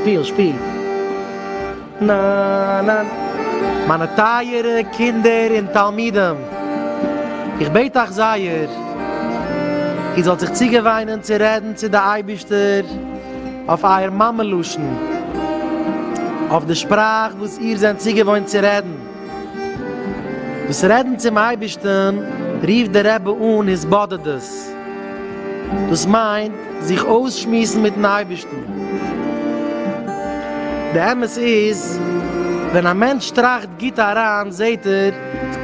שפיל, שפיל. נא נא. מיינע טייערע קינדער און תלמידים, איך בעט אייך זייער, איר זאלט זיך צוגעוויינען צו רעדן צו די אייבערשטער אויף אייער מאמע לשון, אויף די שפראך וואס איר זענט צוגעוואוינט צו רעדן. דאס רעדן צום אייבערשטן רופט דער רבי אן התבודדות. דאס מיינט זיך אויסשמועסן מיט'ן אייבערשטן. די אמת איז, ווען א מענטש טראכט גוט אריין זעט ער,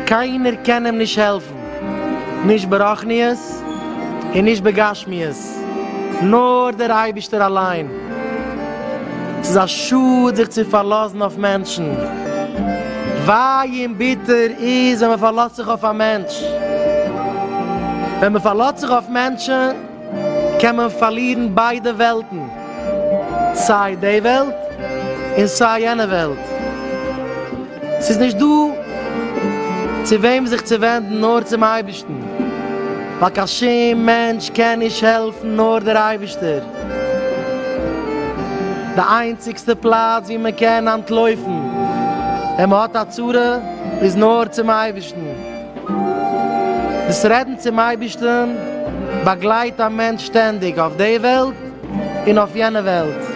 קיינער קען אים נישט העלפן, נישט ברוחניות און נישט בגשמיות, נאר דער אייבערשטער אליין. ס'איז א שאד זיך צו פארלאזן אויף מענטשן. וויי און ביטער איז ווען מען פארלאזט זיך אויף א מענטש. ווען מען פארלאזט זיך אויף מענטשן קען מען פארלירן ביידע וועלטן, סיי די וועלט און סיי יענע וועלט. ס'איז נישט דא צו וועם זיך צו ווענדן נאר צום אייבערשטן, ווייל קיין שום מענטש קען נישט העלפן נאר דער אייבערשטער. די איינציגסטע פלאץ וואו מען קען אנטלויפן ווען מען האט א צרה איז נאר צום אייבערשטן. דאס רעדן צום אייבערשטן באגלייט א מענטש שטענדיג אויף די וועלט און אויף יענע וועלט.